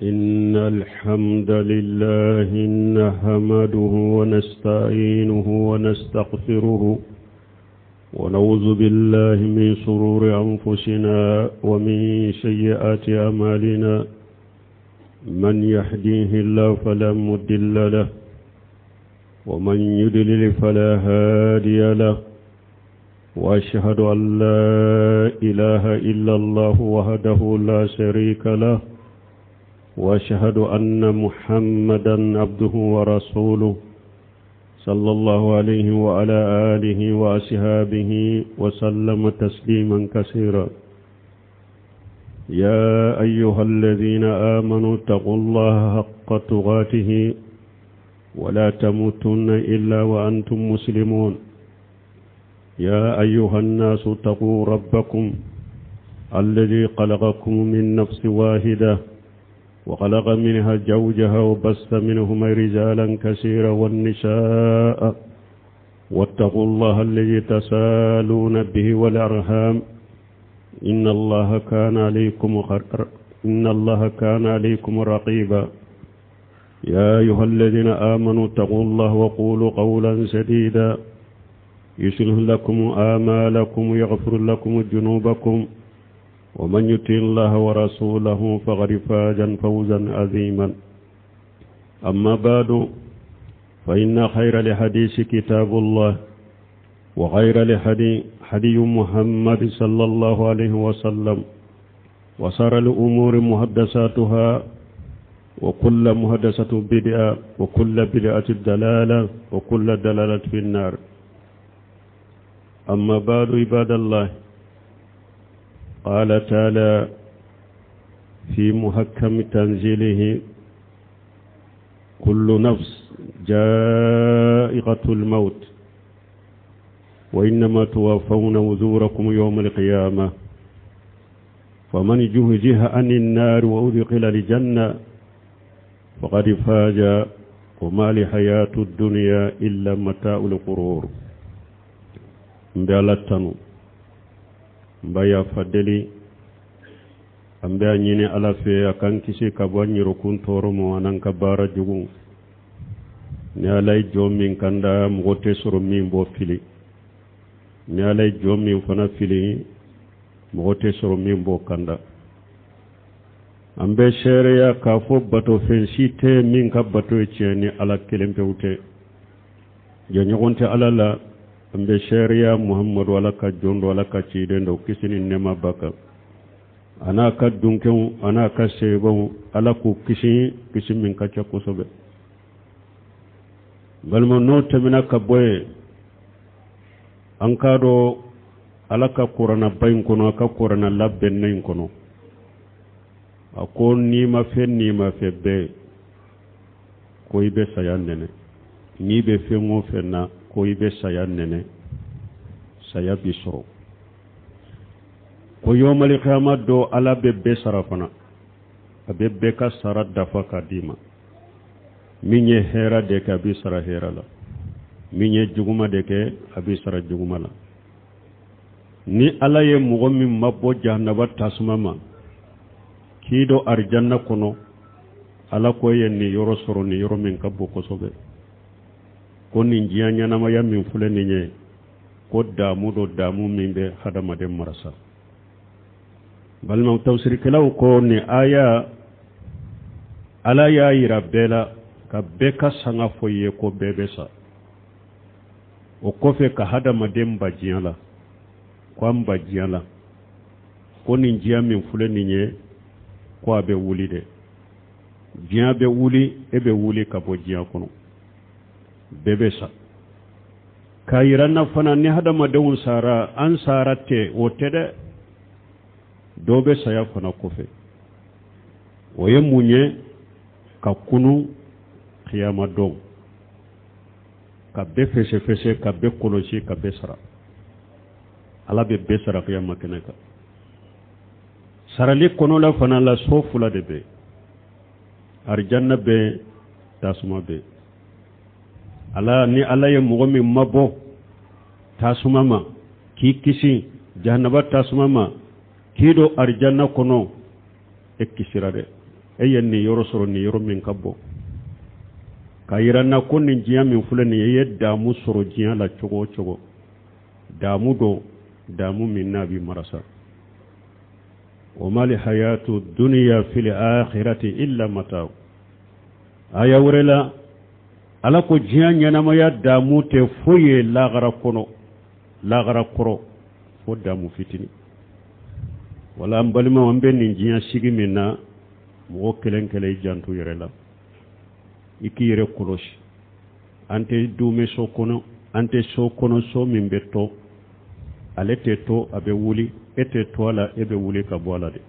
إن الحمد لله نحمده ونستعينه ونستغفره ونعوذ بالله من شرور أنفسنا ومن سيئات أعمالنا من يهديه الله فلا مضل له ومن يضلل فلا هادي له واشهد ان لا اله الا الله وحده لا شريك له واشهد ان محمدا عبده ورسوله صلى الله عليه وعلى اله واصحابه وسلم تسليما كثيرا يا ايها الذين امنوا اتقوا الله حق تقاته ولا تموتن الا وانتم مسلمون يا أيها الناس اتقوا ربكم الذي خلقكم من نفس واحدة وخلق منها زوجها وبث منهما رجالا كثيرا والنساء واتقوا الله الذي تسالون به والأرham إن الله كان عليكم إن الله كان عليكم رقيبا يا أيها الذين آمنوا اتقوا الله وقولوا قولا سديدا يصلح لكم آمالكم ويغفر لكم ذنوبكم ومن يطع الله ورسوله فقد فاز فوزا عظيما أما بعد فإن خير الحديث كتاب الله وخير الحديث حدي محمد صلى الله عليه وسلم وصار الأمور محدثاتها وكل محدثة بدعة وكل بدعة دلالة وكل دلالة في النار أما بعد عباد الله قال تعالى في محكم تنزيله كل نفس جائقة الموت وإنما توفون وزوركم يوم القيامة فمن جهجه عن النار وأدخل الجنة فقد فاز وما لحياة الدنيا إلا متاع الغرور n bɛ ala tanu n b'a yafa deli an bɛ a ɲini ala fɛ a k'an kisi ka bɔ an yɛrɛkun tɔɔrɔ ma an'an ka baara jugu ni ala ye jɔn min kanda mɔgɔ tɛ sɔrɔ min b'o fili ni ala ye jɔn min fana fili mɔgɔ tɛ sɔrɔ min b'o kanda an bɛ seereya k'a fɔ batofɛn si tɛ min ka bato ye tiɲɛ ni ala kelen pewu tɛ jɛɲɔgɔn tɛ ala la an bɛ seereya muhamadu ala ka jɔn don ala ka ciden don kisi ni nɛɛma b'a kan a n'a ka dunkew a n'a ka sebaw ala k'u kisi kisi min ka ca kosɛbɛ balima n'o tɛmɛna ka bɔ yen an k'a dɔn ala ka kuranaba in kɔnɔ a ka kurana labɛnnen in kɔnɔ a ko nimafɛn nimafɛn bɛɛ ko i bɛ saya nɛnɛ n'i bɛ fɛn o fɛn na ko i bɛ saya nɛnɛ saya b'i sɔrɔ ko yɔmali kiyama don ala bɛ bɛɛ sara fana a bɛ bɛɛ ka sara dafa k'a d'i ma min ye hɛra de kɛ a b'i sara hɛra la min ye juguma de kɛ a b'i sara juguma la ni ala ye mɔgɔ min mabɔ jahanaba tasuma ma k'i don arijanna kɔnɔ ala ko ye nin yɔrɔ sɔrɔ nin yɔrɔ min ka bon kosɛbɛ ko nin diɲɛ ɲɛnamaya min filɛ nin ye ko damu don damu min bɛ hadamaden marasa balimaw tafsirikɛlaw ko nin aya ala y'a yira bɛɛ la ka bɛɛ ka sanga fɔ i ye ko bɛɛ bɛ sa o kɔfɛ ka hadamaden ban diɲɛ la ko an ban diɲɛ la ko nin diɲɛ min filɛ nin ye ko a bɛ wuli dɛ diɲɛ bɛ wuli e bɛ wuli ka bɔ diɲɛ kɔnɔ bɛɛ bɛ sa k'a yira an na fana ni hadamadenw sara an sara tɛ o tɛ dɛ dɔ bɛ saya fana kɔfɛ o ye mun ye ka kunu kiyama don ka bɛɛ fɛsɛfɛsɛ ka bɛɛ kɔlɔsi ka bɛɛ sara ala bɛ bɛɛ sara kiyama kɛnɛ kan sarali kɔnɔla fana la so fila de bɛ arijanna bɛ tasuma bɛ ala ni ala ye mɔgɔ min mabɔ tasuma ma k'i kisi jahanaba tasuma ma k'i don arijanna kɔnɔ e kisira dɛ E ye niyɔrɔ sɔrɔ niyɔrɔ min ka bon, k'a yira n na ko nin diɲɛ min filɛ nin ye, i ye damu sɔrɔ diɲɛ la cogo o cogo, damu don, damu min n'a b'i marasa. Wa mal hayatu dunya fil akhirati illa mata. Aya wɛrɛ la, Ala ko diɲɛ ɲɛnamaya damu tɛ foyi ye lagara kɔnɔ, lagara kɔrɔ, fo damu fitini. Wala an balimaw, an bɛ nin diɲɛ sigi min na, mɔgɔ kelen kelen, i janto yɛrɛ la, i k'i yɛrɛ kɔlɔsi. An tɛ duumɛ so kɔnɔ, an tɛ so kɔnɔ, so min bɛ to, ale tɛ to, a bɛ wuli. E tɛ to a la, e bɛ wuli ka bɔ a la de.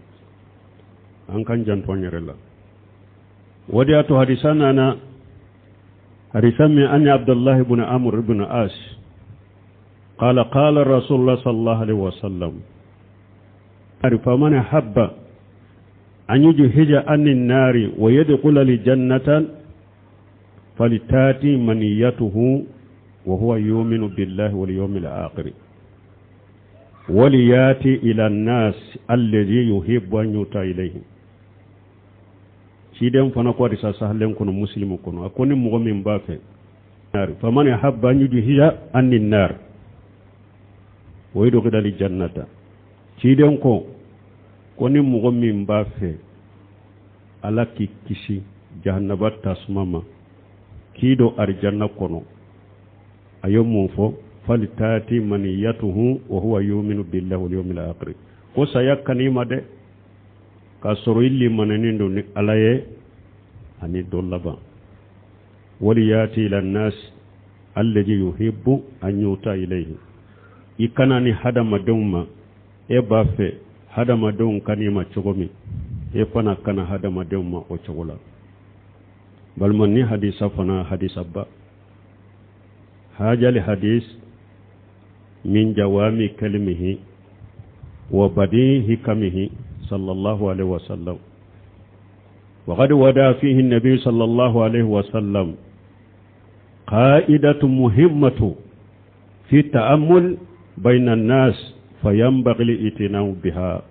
An k'an janto an yɛrɛ la. O de y'a to hadisa nana, hadisa min ani Abdullahi ibn Amr ibn As قال قال رسول الله صلى الله عليه وسلم: فمن أحب أن يجهز عن النار ويدخل الجنة فلتاتي منيته وهو يؤمن بالله واليوم الآخر ولياتي إلى الناس الذي يحب أن يؤتى إليه. Ciden fana ko hadisa sahalen kɔnɔ, Muslimu kɔnɔ, a ko ni mɔgɔ min b'a fɛ, faman ahabba an yujhiza ani nar wa yudkhila aljannata, ciden ko ko ni mɔgɔ min b'a fɛ Ala k'i kisi jahannaba tasuma ma, k'i don arijanna kɔnɔ, a ye mun fɔ? Falitati maniyatuhu wa huwa yuminu billahi wal yawmil akhir. Ko saya kan'i ma dɛ, k'a sɔrɔ i limaninen don ni Ala ye ani don laban. Waliyati ila nas alladhi yuhibbu an yuta ilayhi. I kana ni hadamadenw ma, e b'a fɛ hadamadenw ka n'i ma cogo min, e fana kana hadamadenw ma o cogo la. Balima, ni hadisa fana hadisa ba hajali hadis min jawami kalimihi wa badi hikamihi sallallahu alaihi wasallam. وقد ودا فيه النبي صلى الله عليه وسلم قائدة مهمة في التأمل بين الناس، فينبغي الاعتناء بها.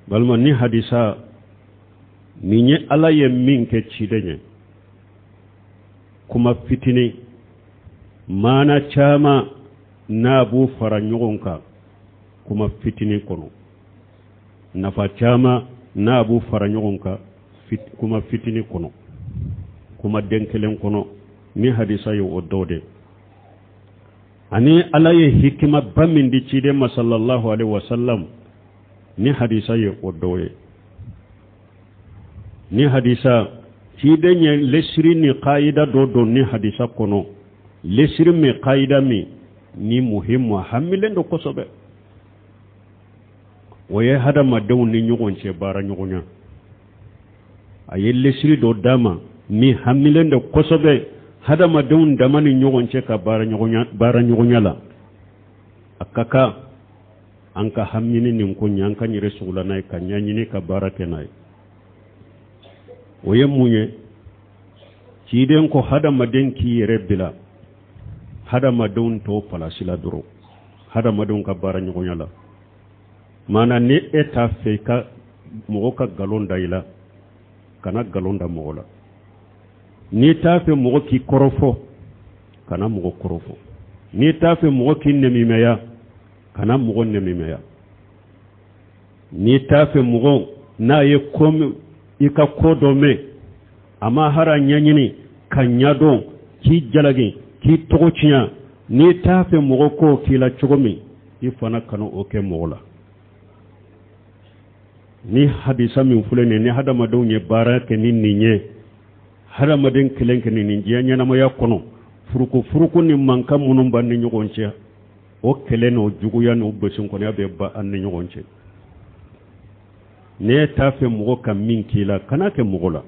بل من حديثا ni ye Ala ye min kɛ ciden ye, kuma fitini maana caman n'a b'u fara ɲɔgɔn kan kuma fitini kɔnɔ, nafa caman n'a b'u fara ɲɔgɔn kan kuma fitini kɔnɔ, kuma den kelen kɔnɔ, ni hadisa ye o dɔ de. Ani Ala ye hikimaba min di ciden ma sallallahu alaihi wasallam, ni hadisa ye o dɔ ye. Ni hadisa, ciden ye lesiri ni kayida dɔ don ni hadisa kɔnɔ, lesiri min, kayida min ni muhimu, a hamilen don kosɛbɛ, o ye hadamadenw ni ɲɔgɔn cɛ baara ɲɔgɔnya. A ye lesiri dɔ d'a ma min hamilen don kosɛbɛ hadamadenw dama ni ɲɔgɔn cɛ ka baara ɲɔgɔnya la. A ka kan an ka hamini nin ko ɲɛ, an ka yɛrɛ sugula n'a ye, ka ɲɛɲini ka baara kɛ n'a ye. O ye mun ye? Ciden ko hadamaden k'i yɛrɛ bila hadamadenw tɔw palasi la dɔrɔn, hadamadenw ka baara ɲɔgɔnya la. Maana ni e t'a fɛ i ka mɔgɔ ka nkalon da i la, kana nkalon da mɔgɔ la. N'i t'a fɛ mɔgɔ k'i kɔrɔfɔ, kana mɔgɔ kɔrɔfɔ. N'i t'a fɛ mɔgɔ k'i nɛmimɛya, kana mɔgɔ nɛmimɛya. N'i t'a fɛ mɔgɔ n'a ye ko i ka ko dɔ mɛn, a ma hara ɲɛɲini ka ɲɛdɔn k'i jalaki, k'i tɔgɔ tiɲɛ, n'i t'a fɛ mɔgɔ k'o k'i la cogo min, i fana kana o kɛ mɔgɔ la. Ni hadisa min filɛ nin ye, ni hadamadenw ye baara kɛ ni nin ye, hadamaden kelen kelen nin diɲɛ ɲɛnamaya kɔnɔ, furuko furuko ni mankan minnu b'an ni ɲɔgɔn cɛ, o kɛlɛ n'o juguya n'o besinkɔniya bɛ ban an ni ɲɔgɔn cɛ. N'e t'a fɛ mɔgɔ ka min k'i la, kana kɛ mɔgɔ la.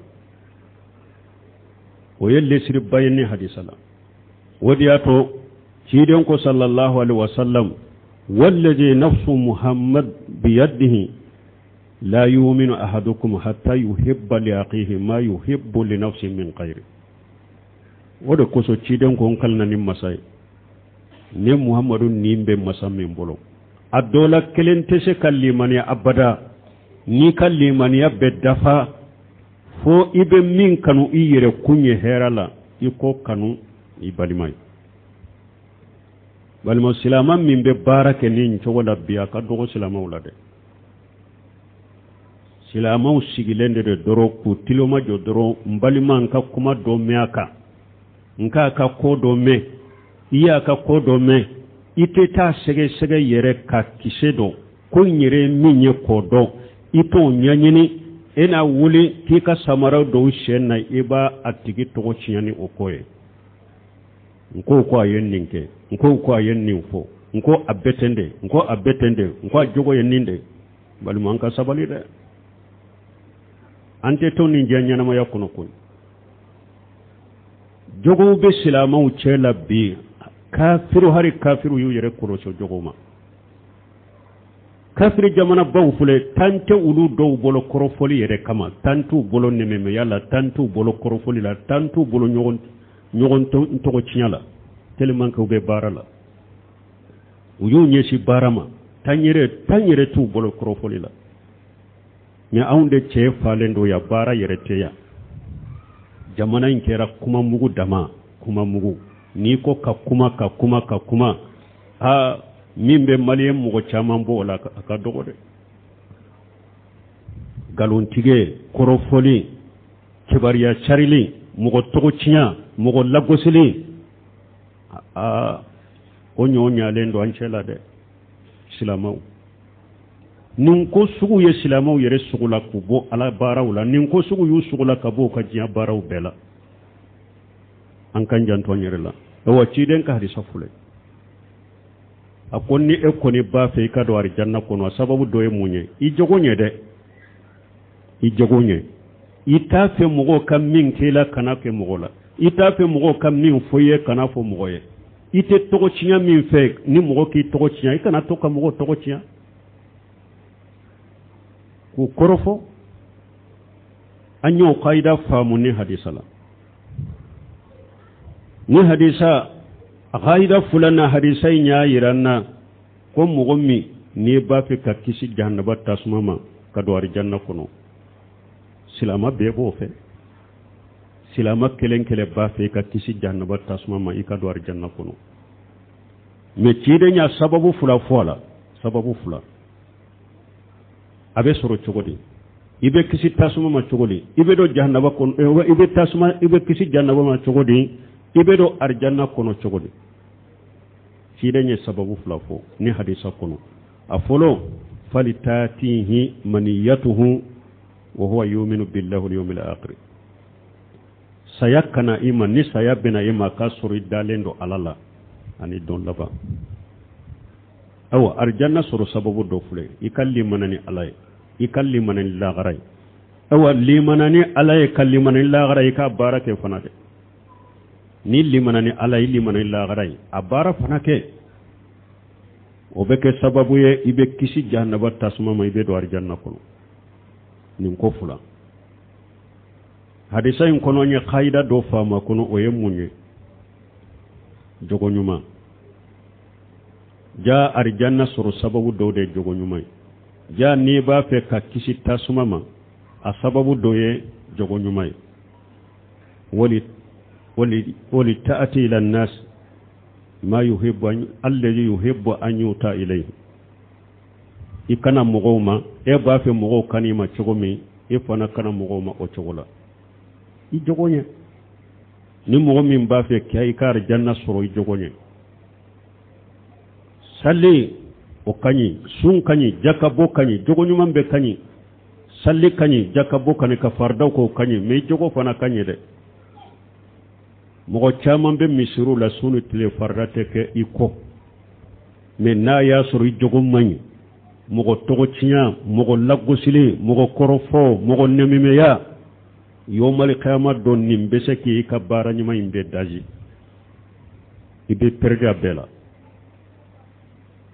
O ye lesiriba ye ni hadisa la. O de y'a to ciden ko sallallahu alaihi wasallam: wallazi nafsu Muhammad biyadihi la yuminu ahadukum hatta yuhibba li akhihi ma yuhibbu li nafsihi min khairi. O de kosɔn ciden ko n kalina ni masa ye, ne Muhammadu nin bɛ masa min bolo, a dɔ la kelen tɛ se ka limaniya abada. N'i ka limaniya bɛ dafa fo i bɛ min kanu i yɛrɛ kun ye hɛrɛ la, i k'o kanu i balima ye. Balima silama min bɛ baara kɛ nin cogo la bi, a ka dɔgɔ silamaw la dɛ. Silamaw sigilen de don dɔrɔn k'u tulomajɔ dɔrɔn, n balima n ka kuma dɔ mɛn a kan, n k'a ka ko dɔ mɛn, i y'a ka ko dɔ mɛn, i tɛ taa sɛgɛsɛgɛ yɛrɛ ka kisɛ dɔn ko in yɛrɛ ye min ye k'o dɔn, i t'o ɲɛɲini. E n'a wuli k'i ka samara dɔw sen na, i b'a a tigi tɔgɔ tiɲɛ ni o ko ye. N ko ko a ye nin kɛ, n ko ko a ye nin fɔ, n ko a bɛ ten de, n ko a bɛ ten de, n ko a jogo ye nin de. Balima, an ka sabali dɛ, an tɛ to nin diɲɛ ɲɛnamaya kɔnɔ koyi. Jogow bɛ silamɛw cɛ la bi, kafiru, hari kafiru y'u yɛrɛ kɔlɔsi jogow ma. Kafiri jamanabaw filɛ, temps tɛ olu dɔw bolo kɔrɔfɔli yɛrɛ kama, temps t'u bolo nɛmɛmɛya la, temps t'u bolo kɔrɔfɔli la, temps t'u bolo ɲɔgɔn ɲɔgɔn tɔgɔ tiɲɛ la, tellement que u bɛ baara la, u y'u ɲɛsin baara ma, temps yɛrɛ t'u bolo kɔrɔfɔli la. Mais anw de cɛ falen don yan, baara yɛrɛ tɛ yan. Jamana in kɛra kuma mugu dama, kuma mugu. N'i ko ka kuma, ka kuma, ka kuma, aa, min bɛ maliyɛn mɔgɔ caman bɔ o la, a ka dɔgɔ dɛ. Nkalontigɛ, kɔrɔfɔli, kibaruya carili, mɔgɔ tɔgɔ tiɲɛ, mɔgɔ lagosili, aa, o ɲɔ ɲalen don an cɛ la dɛ. Silamɛw, nin ko sugu ye silamɛw yɛrɛ sugu la k'u bɔ ala baaraw la, nin ko sugu y'u sugu la ka bɔ u ka diɲɛ baaraw bɛɛ la. An k'an janto an yɛrɛ la. Awa, ciden ka hadisa filɛ, a ko ni e kɔni b'a fɛ i ka don arijanna kɔnɔ, a sababu dɔ ye mun ye? I jogo ɲɛ dɛ, i jogo ɲɛ. I t'a fɛ mɔgɔw ka min k'i la, kana kɛ mɔgɔ la. I t'a fɛ mɔgɔw ka min fɔ i ye, kana fɔ mɔgɔ ye. I tɛ tɔgɔ tiɲɛ min fɛ ni mɔgɔ k'i tɔgɔ tiɲɛ, i kana to ka mɔgɔw tɔgɔ tiɲɛ k'u kɔrɔfɔ. An y'o kayida faamu ni hadisa la. Ni hadisa a kayida filanan, hadisa in y'a yira n na ko mɔgɔ min n'i b'a fɛ ka kisi jahanaba tasuma ma ka don arijanna kɔnɔ, silama bɛɛ b'o fɛ. Silama kelen kelen b'a fɛ i ka kisi jahanaba tasuma ma, i ka don arijanna kɔnɔ. Mais ciden y'a sababu fila fɔ a la, sababu fila. A bɛ sɔrɔ cogo di? I bɛ kisi tasuma ma cogo di? I bɛ don jahanaba kɔnɔ, i bɛ tasuma, i bɛ kisi jahanaba ma cogo di? I bɛ don arijanna kɔnɔ cogo di? Ciden ye sababu fila fɔ ni hadisa kɔnɔ. A fɔlɔ, falitatihi maniyatuhu wa huwa yuminu billahi wal yawmil akhir. Saya kana i ma, ni saya bɛna i ma k'a sɔrɔ i dalen don ala la ani don laban. Awa, arijanna sɔrɔ sababu dɔ filɛ: i ka limana ni ala ye, i ka limana ni lagara ye. Awa, limana ni ala ye ka limana ni lagara ye, i ka baara kɛ fana dɛ. Ni limana ni ala ye, limana ni lagara ye, a baara fana kɛ, o bɛ kɛ sababu ye i bɛ kisi jahanaba tasuma ma, i bɛ don arijanna kɔnɔ. Nin ko fila hadisa in kɔnɔ, n ye kayida dɔ faamu a kɔnɔ. O ye mun ye? Jogo ɲuman. Ja arijanna sɔrɔ sababu dɔw de ye jogo ɲuman ye. Ja n'i b'a fɛ ka kisi tasuma ma, a sababu dɔ ye jogo ɲuman ye. Wali wali wali ta'ati ila nas ma yuhibbu an alladhi yuhibbu an yuta ilayhi. I kana mɔgɔw ma, e b'a fɛ mɔgɔw kan'i ma cogo min, e fana kana mɔgɔw ma o cogo la. I jogo ɲɛ. Ni mɔgɔ min b'a fɛ k'i ka arijanna sɔrɔ, i jogo ɲɛ. Sali o ka ɲi, sun ka ɲi, jakabo ka ɲi, jogo ɲuman bɛɛ ka ɲi. Sali ka ɲi, jakabo ka ɲi, ka faridaw k'o ka ɲi, mais i jogo fana ka ɲi dɛ. Mɔgɔ caman bɛ misiriw la su ni tile, farida tɛ kɛ i kɔ, mais n'a y'a sɔrɔ i jogo man ɲi, mɔgɔ tɔgɔ tiɲɛ, mɔgɔ lagosili, mɔgɔ kɔrɔfɔ, mɔgɔ nɛmɛmɛya, yomali kayama dɔn nin bɛ se k'i ka baara ɲuman in bɛɛ daji, i bɛ pɛrɛdi a bɛɛ la.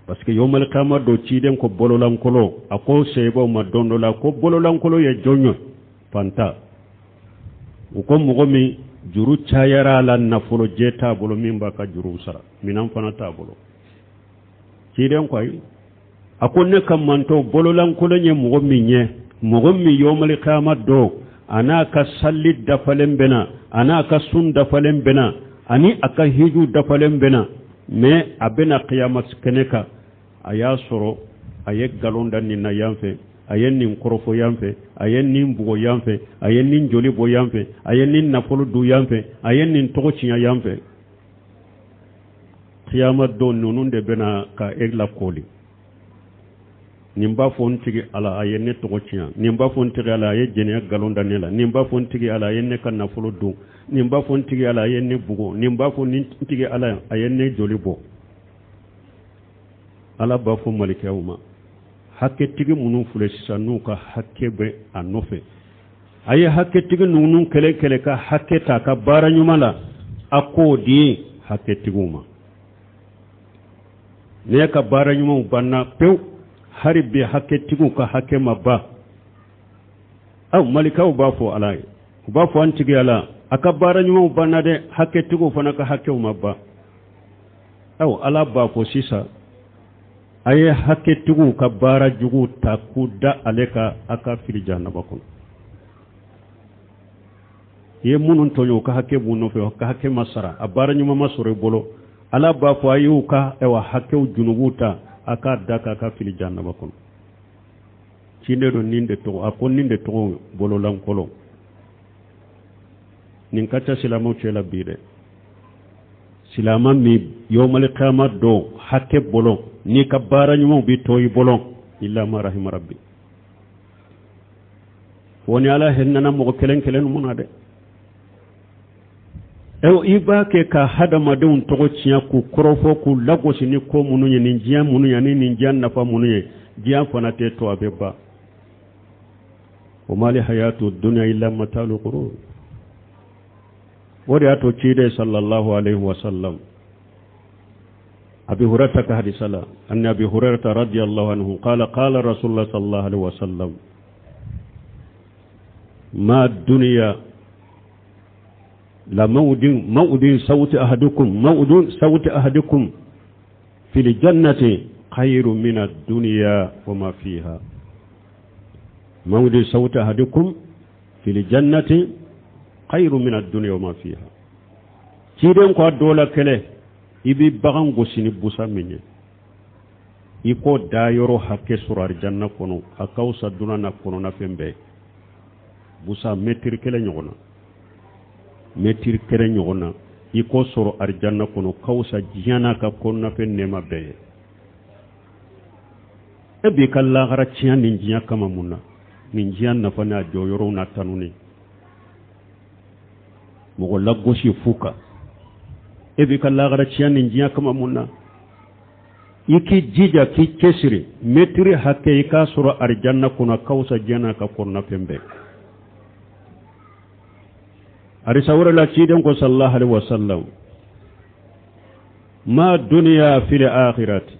Parce que yomali kayama dɔ, ciden ko bololankolon, a ko seyibaw ma don dɔ la ko bololankolon ye jɔn ye? Fanta. U ko mɔgɔ min juru cayara a la, nafolo jɛ t'a bolo min b'a ka juruw sara, minan fana t'a bolo. Ciden ko ayi. A ko ne ka mantɔn bololankolon ye mɔgɔ min ye, mɔgɔ min yɔmali kiyama don, a n'a ka sali dafalen bɛ na, a n'a ka sun dafalen bɛ na, ani a ka hiju dafalen bɛ na, mais a bɛna kiyama kɛnɛ kan, a y'a sɔrɔ a ye nkalon da nin na yan fɛ, a ye nin kɔrɔfɔ yan fɛ, a ye nin bugɔ yan fɛ, a ye nin joli bɔ yan fɛ, a ye nin nafolo dun yan fɛ, a ye nin tɔgɔ tiɲɛ yan fɛ. Kiyama don, ninnu de bɛna ka e lakoli. Nin b'a fɔ n tigi Ala, a ye ne tɔgɔ tiɲɛ. Nin b'a fɔ n tigi Ala, a ye jɛnɛya nkalon da ne la. Nin b'a fɔ n tigi Ala, a ye ne ka nafolo dun. Nin b'a fɔ n tigi Ala, a ye ne bugɔ. Nin b'a fɔ n tigi Ala, a ye ne joli bɔ. Ala b'a fɔ malikɛw ma, hakɛtigi minnu filɛ sisan, n'u ka hakɛ bɛ a nɔfɛ, a ye hakɛtigi ninnu kelen kelen ka hakɛ ta ka baara ɲuman la, a k'o di hakɛtigiw ma. Ne ka baara ɲumanw banna pewu, hali bi hakɛtigiw ka hakɛ ma ban. Aw malikaw b'a fɔ Ala ye, u b'a fɔ an tigi Ala, a ka baara ɲumanw banna dɛ, hakɛtigiw fana ka hakɛw ma ban. Aw Ala b'a fɔ sisan, a ye hakɛtigiw ka baara jugu ta k'u da ale kan, a ka fili jahanaba kɔnɔ. I ye minnu tɔɲɔ, u ka hakɛ b'u nɔfɛ, u ka hakɛ ma sara, a baara ɲuman ma sɔrɔ i bolo. Ala b'a fɔ, a y'u ka ayiwa hakɛw junubuw ta, a k'a da k'a ka fili jahanaba kɔnɔ. Ciden don, nin de tɔgɔ, a ko nin de tɔgɔ bololankolon. Nin ka ca silamɛw cɛ la bi dɛ. Silamɛ min yɔmali kiyama don hakɛ bolo, n'i ka baara ɲumanw bɛ to i bolo, illa ma rahima rabbi, fo ni Ala hinɛna mɔgɔ kelen kelen mun na dɛ. Ayiwa, i b'a kɛ ka hadamadenw tɔgɔ tiɲɛ, k'u kɔrɔfɔ, k'u lagosi ni ko minnu ye, nin diɲɛ minnu ye, ani nin diɲɛ nafa minnu ye, diɲɛ fana tɛ to, a bɛ ban. O ma li hayatu dunya illa matalu ghurur. O de y'a to ciden sallallahu alaihi wa sallam, Abi Hurairata ka hadisa la, anni Abi Hurairata radiyallahu anhu qala qala Rasulullah sallallahu alaihi wa sallam, ma dunya la mawdin mawdin sawti ahadukum mawdun sawti ahadukum fil jannati khayru min ad-dunya wa ma fiha, mawdin sawti ahadukum fil jannati khayru min ad-dunya wa ma fiha. Ciden ko a dɔ la kɛlɛ, i bɛ bagan gosi ni busa min ye, i k'o da yɔrɔ hakɛ sɔrɔ arijanna kɔnɔ, a ka fisa dunan n'a kɔnɔnafɛn bɛɛ. Busa mɛtiri kelen ɲɔgɔn na, mɛtiri kelen ɲɔgɔn na, i k'o sɔrɔ arijanna kɔnɔ, ka fisa diɲɛ n'a ka kɔnɔnafɛn nɛɛma bɛɛ ye. E b'i ka lahara tiɲɛ nin diɲɛ kama mun na? Nin diɲɛ nafa n'a jɔyɔrɔw n'a tanuni, mɔgɔ lagosi fu kan, e b'i ka lahara tiɲɛ nin diɲɛ kama mun na? I k'i jija, k'i cɛsiri, mɛtiri hakɛ i k'a sɔrɔ arijanna kɔnɔ, ka fisa diɲɛ n'a ka kɔnɔnafɛn bɛɛ. Hadisa wɛrɛ la, ciden ko sallallahu alaihi wasallam, ma duniya fil akhirati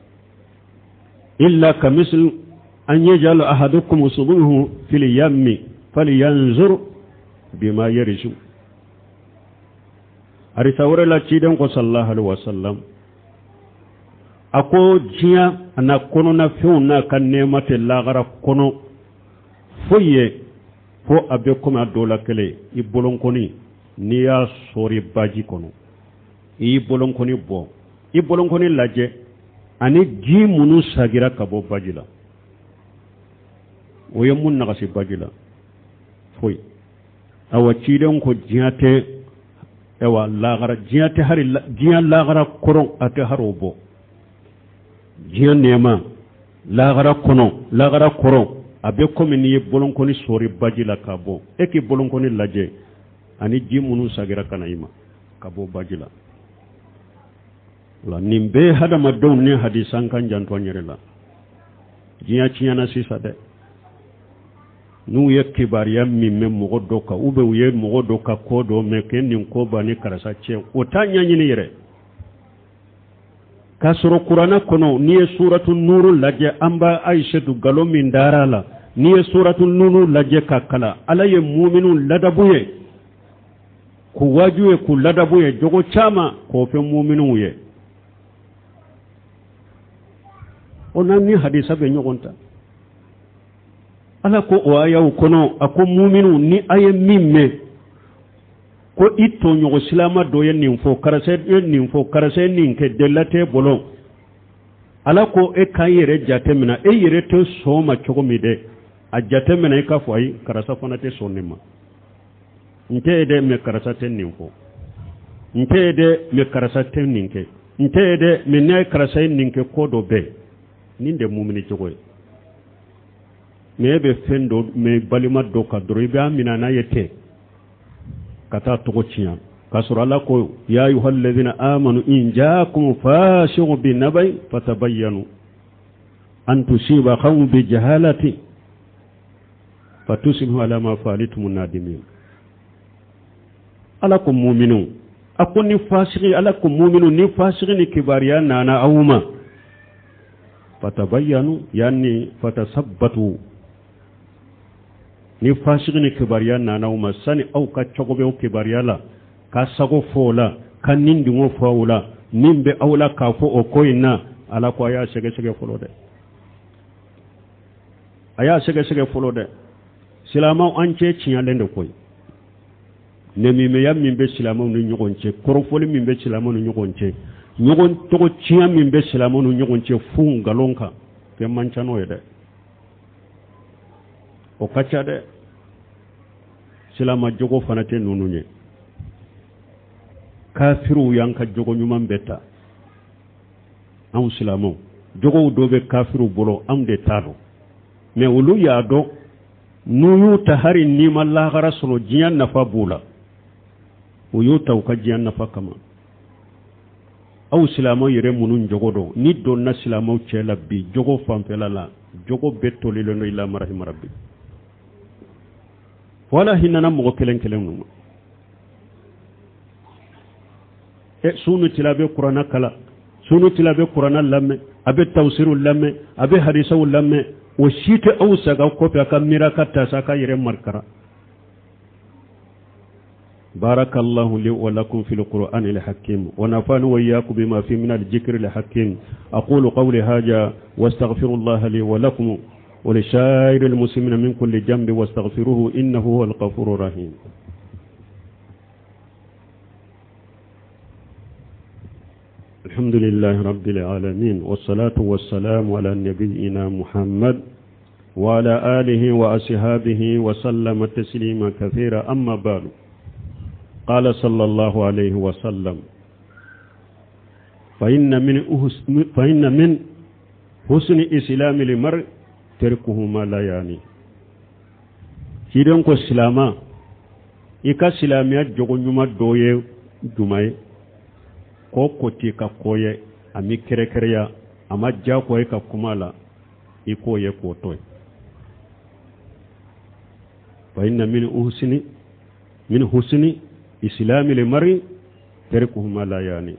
illa kamisl an yaj'al ahadukum usbuhu fil yammi falyanzur bima yarju. Hadisa wɛrɛ la, ciden ko sallallahu alaihi wasallam, a ko diɲɛ a n'a kɔnɔnafɛnw n'a ka nɛɛma tɛ lagara kɔnɔ foyi ye, fo a bɛ komi a dɔ la kelen, i bolonkɔni, n'i y'a sɔɔri baji kɔnɔ, i y'i bolonkɔni bɔ, i bolonkɔni lajɛ ani ji minnu sagira ka bɔ baji la, o ye mun nagasi baji la? Foyi. Awa, ciden ko diɲɛ tɛ, awa lagara diɲɛ tɛ, hari diɲɛ lagara kɔrɔ a tɛ hari o bɔ. Diɲɛ nɛɛma lagara kɔnɔ, lagara kɔrɔ, a bɛ komi n'i ye bolonkɔni sɔɔri baji la k'a bɔ, e k'i bolonkɔni lajɛ ani ji minnu sagira ka na i ma ka bɔ baji la. La nin bɛɛ hadamadenw ni hadisa an kan janto an yɛrɛ la. Diɲɛ tiɲɛna sisan dɛ. N'u ye kibaruya min mɛn mɔgɔ dɔ kan, ou bien u ye mɔgɔ dɔ ka ko dɔ mɛn kɛ nin ko ba ni karisa cɛ, o t'a ɲɛɲini yɛrɛ. K'a sɔrɔ kuranɛ kɔnɔ, n'i ye suratu nuru lajɛ, an b'a Ayisetu nkalon min dara a la, n'i ye suratu nuru lajɛ ka kalan, Ala ye muminu ladabu ye, k'u waaju ye, k'u ladabu ye jogo caman k'o fɛ muminuw ye. O n'a ni hadisa bɛ ɲɔgɔn ta. Ala ko o ayaw kɔnɔ, a ko muminu, ni a ye min mɛn ko i tɔɲɔgɔn silama dɔ ye nin fɔ, karisa ye nin fɔ, karisa ye nin kɛ, delila t'e bolo, Ala ko e k'a yɛrɛ jate minɛ, e yɛrɛ tɛ sɔn ma cogo min dɛ, a jate minɛ i k'a fɔ ayi, karisa fana tɛ sɔn nin ma. N tɛ ye dɛ, mɛ karisa tɛ nin fɔ. N tɛ ye dɛ, mɛ karisa tɛ nin kɛ. N tɛ ye dɛ, mɛ n'a ye karisa ye nin kɛ, ko dɔ bɛ nin de mumini cogo ye. Mɛ e bɛ fɛn dɔ mɛ balima dɔ kan dɔrɔn, i b'a minɛ n'a ye ten ka taa tɔgɔ tiɲɛ, k'a sɔrɔ Ala ko ya ayuha alladhina amanu in jaakum fasiqun bi nabai fatabayyanu an tusiba qawmun bi jahalati fatusbihu ala ma fa'altum nadimin. Ala ko muminu, a ko ni fasigi, Ala ko muminu, ni fasigi ni kibaruya nana aw ma, fatabayyanu, yani fatasabbatu, ni fasigi ni kibaruya nana aw ma, sani aw ka cogo bɛ o kibaruya la, ka sago fɔ o la, ka nin dungo fɔ o la, min bɛ aw la k'a fɔ o ko in na, Ala ko a y'a sɛgɛsɛgɛ fɔlɔ dɛ, a y'a sɛgɛsɛgɛ fɔlɔ dɛ. Silamɛw, an cɛ tiɲɛlen de koyi. Nɛmimɛya min bɛ silamɛw ni ɲɔgɔn cɛ, kɔrɔfɔli min bɛ silamɛw ni ɲɔgɔn cɛ, ɲɔgɔn tɔgɔ tiɲɛ min bɛ silamɛw ni ɲɔgɔn cɛ fu nkalon kan, fɛn man ca n'o ye dɛ, o ka ca dɛ. Silama jogo fana tɛ ninnu ye. Kafiriw y'an ka jogo ɲuman bɛɛ ta. Anw silamɛw, jogow dɔ bɛ kafiriw bolo, anw de t'a dɔn, mɛ olu y'a dɔn. N'u y'u ta, hari n'i ma lahara sɔrɔ, diɲɛ nafa b'u la. U y'u ta u ka diɲɛ nafa kama. Aw silamɛw yɛrɛ minnu jogo dɔn, ni donna silamɛw cɛ la bi, jogo fanfɛla la, jogo bɛɛ tolilen don ila marahima rabbi. Wala hinɛna mɔgɔ kelen kelen ninnu. E sunu tila bɛ kuranna kala, sunu tila bɛ kuranna lamɛn, a bɛ tawsiriw lamɛn, a bɛ hadisaw lamɛn, o si tɛ aw saga kɔfɛ a ka miira ka taa sa ka yɛrɛ marikara. بارك الله لي ولكم في القرآن الحكيم ونفعني وإياكم بما فيه من الذكر الحكيم. أقول قولي هذا واستغفر الله لي ولكم ولسائر المسلمين من كل جنب واستغفروه إنه هو الغفور الرحيم. الحمد لله رب العالمين، والصلاة والسلام على نبينا محمد وعلى آله وأصحابه وسلم تسليما كثيرا. أما بعد، قال صلى الله عليه وسلم: فإن من حسن إسلام المرء تركه ما لا يعني. Ciden ko silama, i ka silamɛya jogo ɲuman dɔ ye jumɛn ye? Ko ko t'i ka ko ye, a mi kɛrɛkɛrɛya, a ma diyagoya i ka kuma la, i k'o ye k'o to yen. فإن من حسن إسلام المرء تركه ما لا يعني.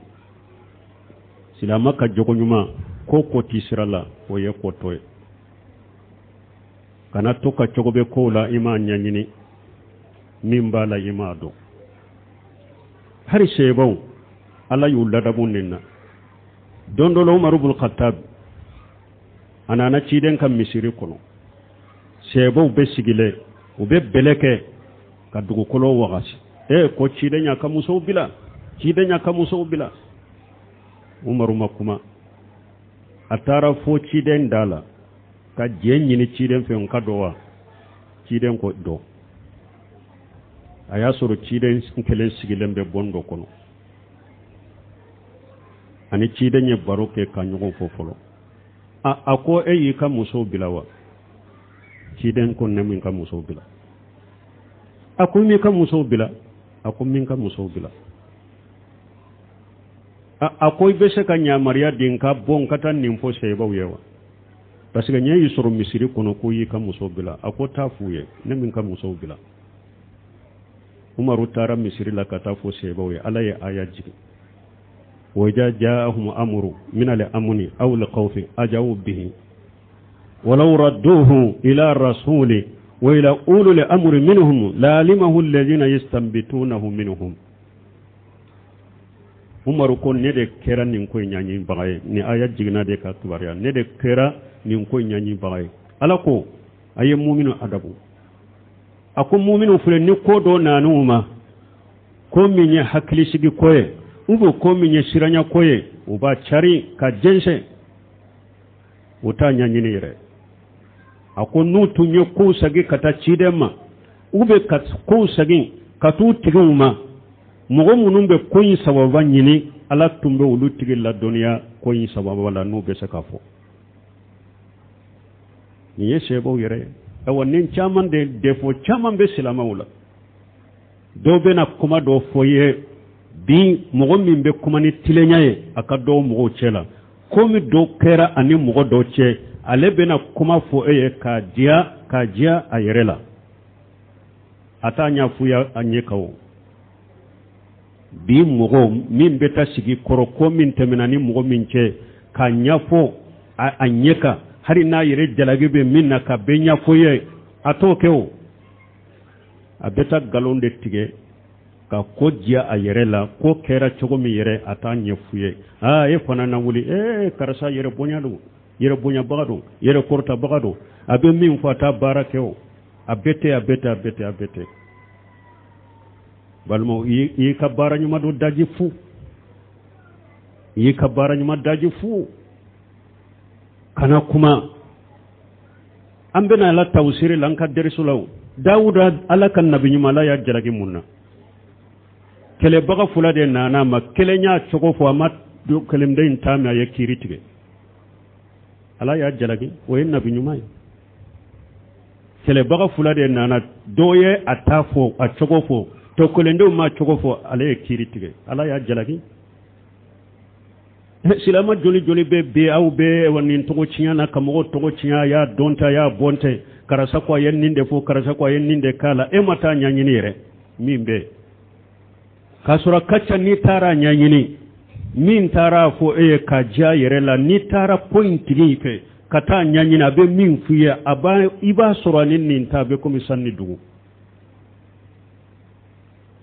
Silama ka jogo ɲuman, ko ko t'i sira la, o ye k'o to ye. Kana to ka cogo bɛ kow la, i m'a ɲɛɲini, min b'a la i m'a dɔn. Hali sebaw, Ala y'u ladabu nin na. Don dɔ la, Umaru bun Khattab a nana ciden ka misiri kɔnɔ, sɛbaw bɛ sigilen, u bɛ bɛlɛ kɛ ka dugukolo wagasi. E ko ciden y'a ka musow bila, ciden y'a ka musow bila. Umaru ma kuma, a taara fo ciden da la ka jɛ ɲini ciden fɛ n ka dɔn wa. Ciden ko dɔn. A y'a sɔrɔ ciden kelen sigilen bɛ bɔn dɔ kɔnɔ. Ani ciden ye baro kɛ ka ɲɔgɔn fɔ fɔlɔ. A ko: e y'i ka musow bila wa? Ciden ko: ne min ka musow bila? A ko: m'i ka musow bila? A ko: min ka musow bila. A ko: i bɛ se ka yamaruya di n ka bɔ n ka taa nin fɔ sebaw ye wa? Parce que ɲɛ y'i sɔrɔ misiri kɔnɔ ko y'i ka musow bila. A ko: taa f'u ye, ne min ka musow bila. Umaru taara misiri la ka taa fɔ sebaw ye. Ala ye aya jigin: وإذا جاءهم أمر من الأمن أو الخوف أذاعوا به ولو ردوه إلى الرسول وإلى أولي الأمر منهم لعلمه الذين يستنبطونه منهم. Umaru ko ne de kɛra nin ko in ɲaɲinibaga ye. Nin aya jiginna de ka kibaruya, ne de kɛra nin ko in ɲaɲinibaga ye. Ala ko a ye muminu adabu. A ko muminu filɛ, ni ko dɔ nan'u ma, ko min ye hakilisigi ko ye ou bien ko min ye siranya ko ye, u b'a cari ka jɛnsɛn, u t'a ɲaɲini yɛrɛ. A ko n'u tun ye kow segin ka taa ciden ma ou bien ka kow segin ka t'u tigiw ma, mɔgɔ minnu bɛ ko in sababa ɲini, Ala tun bɛ olu tigi ladɔnniya ko in sababa la, n'u bɛ se k'a fɔ. Nin ye sɛbɛw yɛrɛ ye. Ayiwa, nin caman de défaut caman bɛ silamɛw la. Dɔw bɛna kuma dɔ fɔ i ye bi, mɔgɔ min bɛ kuma ni tilenya ye a ka dɔw mɔgɔw cɛ la, komi dɔ kɛra ani mɔgɔ dɔ cɛ, ale bɛna kuma fɔ e ye k'a diya a yɛrɛ la, a t'a ɲɛfɔ ye a ɲɛ kan. O bi mɔgɔ min bɛ taa sigi kɔrɔ, ko min tɛmɛna ni mɔgɔ min cɛ, k'a ɲɛfɔ a ɲɛ kan, hali n'a yɛrɛ jalaki bɛ min na, ka bɛɛ ɲɛfɔ ye, a t'o kɛ. O a bɛ taa nkalon de tigɛ ka ko diya a yɛrɛ la. Ko kɛra cogo min yɛrɛ, a t'a ɲɛf'u ye. Aa, e fana na wuli, ee, karisa yɛrɛ bonya don, yɛrɛ bonyabaga don, yɛrɛ kɔrɔtabaga don. A bɛ min fɔ, a t'a baara kɛ. O a bɛɛ tɛ, a bɛɛ tɛ, a bɛɛ tɛ, a bɛɛ tɛ. Balimaw, i y'i ka baara ɲuman don daji fu, i y'i ka baara ɲuman daji fu. Kana kuma. An bɛna ala tawusiri la, an ka derisu la. Dawuda, Ala ka nabi ɲuman, Ala y'a jalaki mun na? Kɛlɛbaga fila de nana ma, kelen y'a cogo fɔ, a ma kelenden in ta mɛn, a ye kiiri tigɛ, Ala y'a jalaki. O ye nabi ɲuman ye. Kɛlɛbaga fila de nana, dɔ ye a ta fɔ, a cogo fɔ, tɔ kelendenw ma cogo fɔ, ale ye kiiri tigɛ, Ala y'a jalaki. Silama joli joli bɛ bi, aw bɛ nin tɔgɔ tiɲɛ na, ka mɔgɔw tɔgɔ tiɲɛ, a y'a dɔn tɛ, a y'a bɔn tɛ, karisa ko a ye nin de fɔ, karisa ko a ye nin de k'a la. E ma taa ɲɛɲini yɛrɛ min bɛ k'a sɔrɔ ka ca. N'i taara ɲɛɲini, min taara fɔ e ye ka diya yɛrɛ la, n'i taara ko in tigi fɛ ka taa ɲɛɲini, a bɛ min f'i ye, a b'a i b'a sɔrɔ ani nin ta bɛ komi san ni dugu.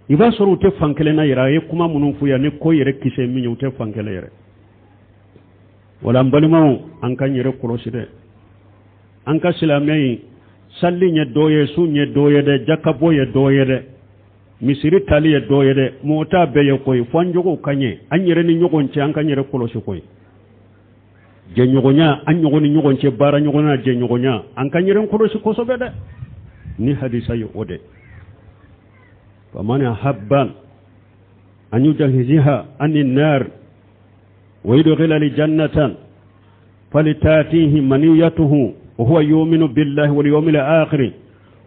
I b'a sɔrɔ u tɛ fan kelen na yɛrɛ. A ye kuma minnu f'u ye ni ko yɛrɛ kisɛ min ye, u tɛ fan kelen yɛrɛ. Wala n balimaw, an ka yɛrɛ kɔlɔsi dɛ. An ka silamɛ in, sali ye dɔ ye, sun ye dɔ ye dɛ, jakabɔ ye dɔ ye dɛ, misiri tali ye dɔ ye dɛ. Mɔgɔ t'a bɛɛ ye koyi. Fo an jogow ka ɲɛ an yɛrɛ ni ɲɔgɔn cɛ, an ka yɛrɛ kɔlɔsi koyi. Jɛɲɔgɔnya an ɲɔgɔn ni ɲɔgɔn cɛ, baara ɲɔgɔnya, jɛɲɔgɔnya, an ka yɛrɛ kɔlɔsi kosɛbɛ dɛ. Ni hadisa ye o de: faman ahabba an yujahziha ani nar wa yudkhila aljannata falitatihi maniyatuhu wa huwa yu'minu billahi wal yawmil akhir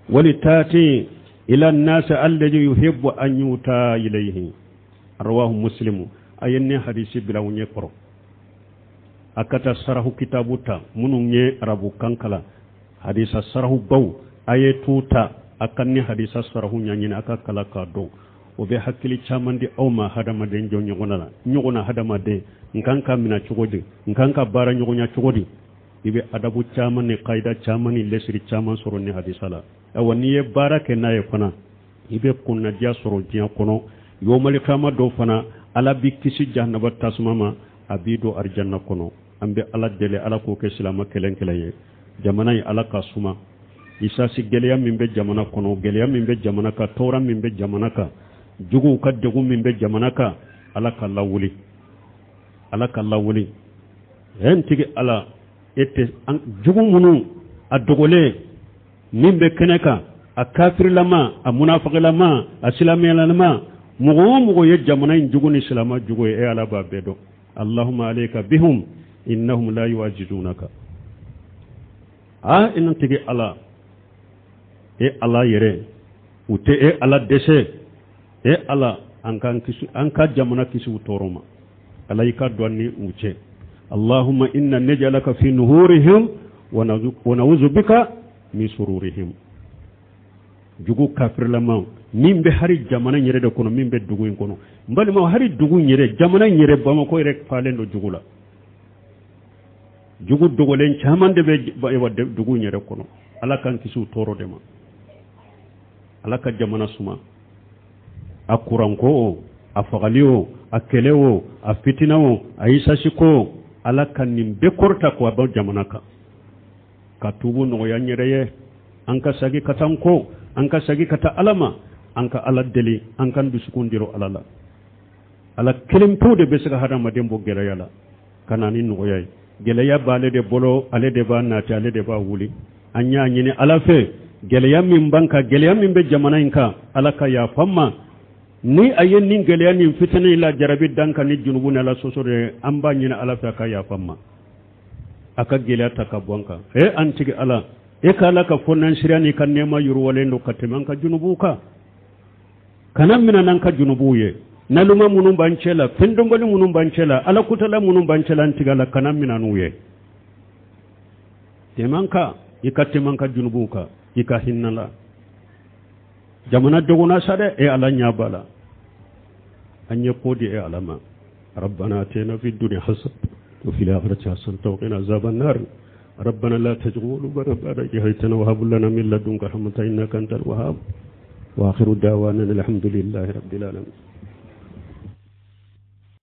walitati ila an-nas alladhi yuhibbu an yuta ilayhi. Rawahu Muslimu. A ye ne hadisi bila u ɲɛ kɔrɔ, a ka taa sarahu kitabu ta. Minnu ye arabu kan kalan, hadisa sarahu baw, a ye t'u ta, a ka ni hadisa sarahu ɲɛɲini, a ka kala k'a dɔn. O bɛ hakili caman di aw ma hadamaden jɔ ɲɔgɔn na ɲɔgɔn na. Hadamaden n kan ka minɛ cogo di? N kan ka baara ɲɔgɔnya cogo di? I bɛ adabu caman ni kayida caman ni lɛsiri caman sɔrɔ ni hadisa la. Ayiwa, n'i ye baara kɛ n'a ye fana, i bɛ kunnadiya sɔrɔ diɲɛ kɔnɔ. Yomali kama dɔw fana, Ala b'i kisi jahanaba tasuma ma, a b'i don arijanna kɔnɔ. An bɛ Ala deli, Ala k'o kɛ silamɛ kelen kelen ye. Jamana in, Ala ka suma. Isasi gɛlɛya min bɛ jamana kɔnɔ, gɛlɛya min bɛ jamana kan, tɔɔrɔ min bɛ jamana kan, juguw ka degun min bɛ jamana kan, Ala ka lawuli, Ala ka lawuli. Ɛ, n tigi Ala, e tɛ jugu minnu a dogolen min bɛ kɛnɛ kan, a kafirilama, a munafagilama, a silamɛyalama, mɔgɔ o mɔgɔ ye jamana in jugu ni silama jugu ye, e Ala b'a bɛɛ dɔn. Allahumma alayka bihum innahum la yu'ajizunaka. A ina tigi Ala, e Ala yɛrɛ, u tɛ e Ala dɛsɛ. E Ala, an k'an kisi, an ka jamana kisi u tɔɔrɔ ma. Ala, i ka don an ni u cɛ. Allahumma inna naj'alaka fi nuhurihim wa na'udhu bika min sururihim. Jugu kafirilama min bɛ hari jamana in yɛrɛ de kɔnɔ, min bɛ dugu in kɔnɔ, n balimaw, hari dugu in yɛrɛ, jamana in yɛrɛ, Bamakɔ yɛrɛ falen don jugu la. Jugu dogolen caman de bɛ dugu in yɛrɛ kɔnɔ. Ala k'an kisi u tɔɔrɔ de ma. Ala ka jamana suma. A kuranko o, a fagali o, A kɛlɛ o, a fitina o, a isasi ko, Ala ka nin bɛɛ kɔrɔta k'a bɔ jamana kan, ka tubu nɔgɔya n yɛrɛ ye. An ka sagi ka taa n ko, an ka sagi ka taa Ala ma, an ka Ala deli, an k'an dusukun dira Ala la. Ala kelen pewu de bɛ se ka hadamaden bɔ gɛlɛya la ka na ni nɔgɔya ye. Gɛlɛya b'ale de bolo, ale de b'a nati, ale de b'a wuli. An y'a ɲini Ala fɛ, gɛlɛya min b'an kan, gɛlɛya min bɛ jamana in kan, Ala ka yafa an ma. Ni a ye nin gɛlɛya nin fitinɛ in la jarabi dan kan ni junubu ni Ala sɔsɔ de ye, an b'a ɲini Ala fɛ a ka yafa an ma, a ka gɛlɛya ta ka bɔ an kan. E an tigi Ala, e ka Ala ka fɔnansiriya n'i ka nɛɛma yiriwalen don ka tɛmɛ an ka junubuw kan. Kana minɛ n'an ka junubuw ye. Naloma minnu b'an cɛ la, fɛndɔnbali minnu b'an cɛ la, Ala kutala minnu b'an cɛ la, an tigi Ala, kana minɛ n'u ye. Tɛmɛ an kan, i ka tɛmɛ an ka junubuw kan, i ka hinɛ la. Jamana dogona sa dɛ, e Ala ɲɛ b'a la. An ye ko di e Ala ma. ربنا آتنا في الدنيا حسنة وفي الآخرة حسنة وقنا عذاب النار. ربنا لا تزغ قلوبنا بعد إذ هديتنا وهب لنا من لدنك رحمة إنك أنت الوهاب. وآخر دعوانا الحمد لله رب العالمين.